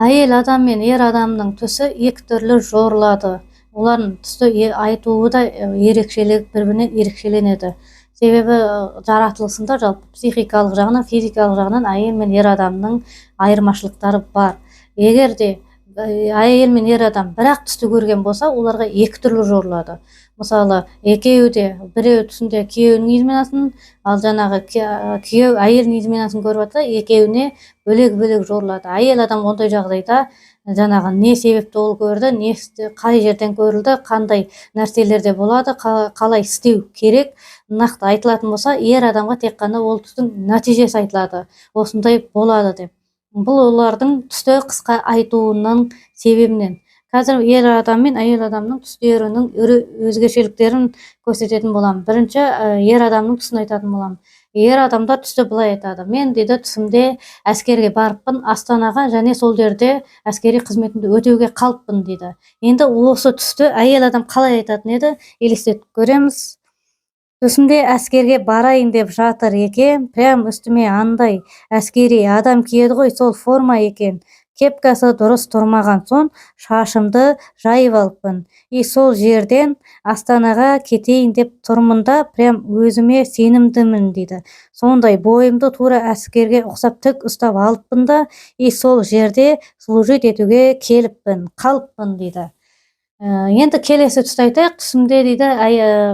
Әйел адам мен ер адамның түсі екі түрлі жорылады. Олардың түсті айтуы да ерекшелік, бір-бірінен ерекшеленеді. Себебі жаратылысында жалпы психикалық жағынан, физикалық жағынан әйел мен ер адамның айырмашылықтары бар. Егер де әйел мен ер адам бір-ақ түсті көрген болса, оларға екі түрлі жорылады. Мысалы, екеуі де, біреуі түсінде күйеуінің изменасын, ал жаңағы күйеу әйелінің изменасын көріп жатса, екеуіне бөлек-бөлек жорылады. Әйел адам ондай жағдайда жаңағы не себепті ол көрді, не қай жерден көрілді, қандай нәрселерде болады, қалай істеу керек нақты айтылатын болса, ер адамға тек қана ол түстің нәтижесі айтылады, осындай болады деп. Бұл олардың түсті қысқа айтуының себебінен. Қазір ер адам мен әйел адамның түстерінің өзгешеліктерін көрсететін боламын. Бірінші, ер адамның түсін айтатын боламын. Ер адамдар түсті былай айтады: мен, дейді, түсімде әскерге барыппын, Астанаға, және сол жерде әскери қызметімді өтеуге қалыппын, дейді. Енді осы түсті әйел адам қалай айтатын еді, елестетіп көреміз. Түсімде әскерге барайын деп жатыр екен, прям үстіме андай әскери адам киеді ғой, сол форма екен. Кепкасы дұрыс тұрмаған соң шашымды жайып алыппын. И сол жерден Астанаға кетейін деп тұрмын да, прям өзіме сенімдімін, дейді. Сондай бойымды тура әскерге ұқсап тік ұстап алыппын да, и сол жерде служить етуге келіппін, қалыппын, дейді. Енді келесі түсті айтайық. Түсімде, дейді,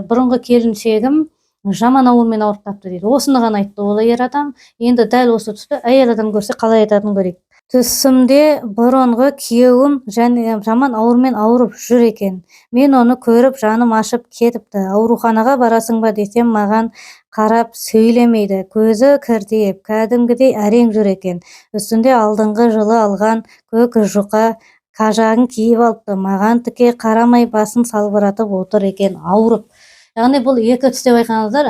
бұрынғы келіншегім жаман аурумен ауырып тапты, дейді. Осыны ғана айтты ол ер адам. Енді дәл осы түсті әйел адам көрсе, қалай айтатынын көрейік. Түсімде бұрынғы күйеуім және жаман аурумен ауырып жүр екен. Мен оны көріп, жаным ашып кетіпті. Ауруханаға барасың ба десем, маған қарап сөйлемейді. Көзі кіртиіп, кәдімгідей әрең жүр екен. Үстінде алдыңғы жылы алған көк жұқа қажағын киіп алыпты. Маған тіке қарамай, басын салбыратып отыр екен ауырып. Яғни бұл екі түсте байқаңыздар,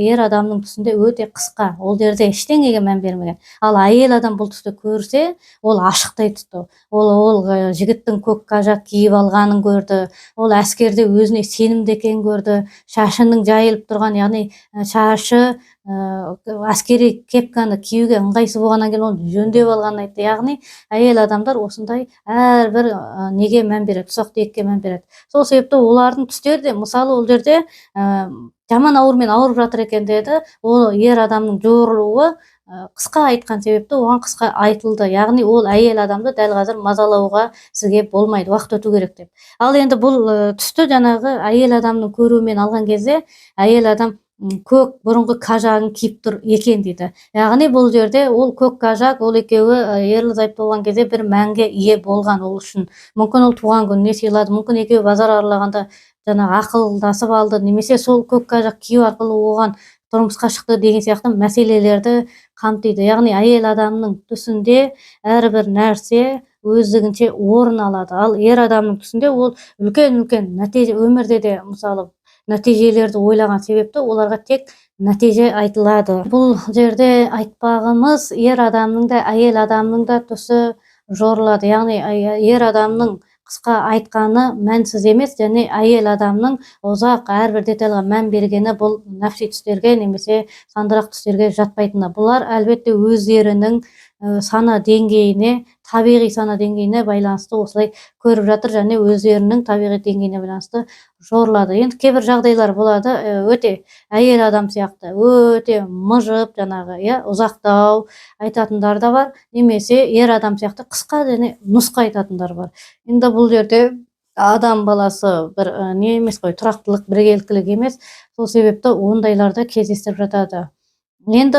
ер адамның түсінде өте қысқа, ол жерде ештеңеге мән бермеген. Ал әйел адам бұл түсті көрсе, ол ашықтай түсті. Ол жігіттің көк қажақ киіп алғанын көрді, ол әскерде өзіне сенімді екенін көрді, шашының жайылып тұрған, яғни шашы әскери кепканы киюге ыңғайсыз болғаннан кейін оны жөндеп алғанын айтты. Яғни әйел адамдар осындай әрбір неге мән береді, ұсақ түйекке мән береді. Сол себепті олардың түстері де, мысалы, ол жерде жаман аурумен ауырып жатыр екен деді. Ол ер адамның жорылуы қысқа айтқан себепті оған қысқа айтылды. Яғни ол әйел адамды дәл қазір мазалауға сізге болмайды, уақыт өту керек деп. Ал енді бұл түсті жаңағы әйел адамның көруімен алған кезде, әйел адам көк бұрынғы қажағын киіп тұр екен, дейді. Яғни бұл жерде ол көк қажақ, ол екеуі ерлі зайыпты болған кезде бір мәнге ие болған ол үшін. Мүмкін, ол туған күніне сыйлады, мүмкін, екеуі базар аралағанда жаңағы ақылдасып алды, немесе сол көк қажақ кию арқылы оған тұрмысқа шықты деген сияқты мәселелерді қамтиды. Яғни әйел адамның түсінде әрбір нәрсе өздігінше орын алады. Ал ер адамның түсінде ол үлкен үлкен нәтиже, өмірде де, мысалы, нәтижелерді ойлаған себепті оларға тек нәтиже айтылады. Бұл жерде айтпағымыз, ер адамның да, әйел адамның да түсі жорылады. Яғни ер адамның қысқа айтқаны мәнсіз емес және әйел адамның ұзақ әрбір детальға мән бергені бұл нәпси түстерге немесе сандырақ түстерге жатпайтыны. Бұлар, әлбетте, өздерінің сана деңгейіне, табиғи сана деңгейіне байланысты осылай көріп жатыр және өздерінің табиғи деңгейіне байланысты жорылады. Енді кейбір жағдайлар болады, өте әйел адам сияқты өте мыжып, жаңағы, иә, ұзақтау айтатындар да бар немесе ер адам сияқты қысқа және нұсқа айтатындар бар. Енді бұл жерде адам баласы бір не емес қой, тұрақтылық біркелкілік емес, сол себепті ондайлар да кездестіріп жатады. Енді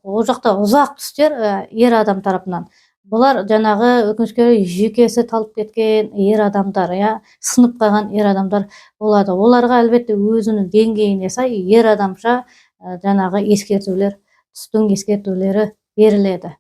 ол жақта ұзақ түстер ер адам тарапынан, бұлар жаңағы, өкінішке орай, жүйкесі талып кеткен ер адамдар, иә, сынып қалған ер адамдар болады. Оларға, әлбетте, өзінің деңгейіне сай ер адамша жаңағы ескертулер, түстің ескертулері беріледі.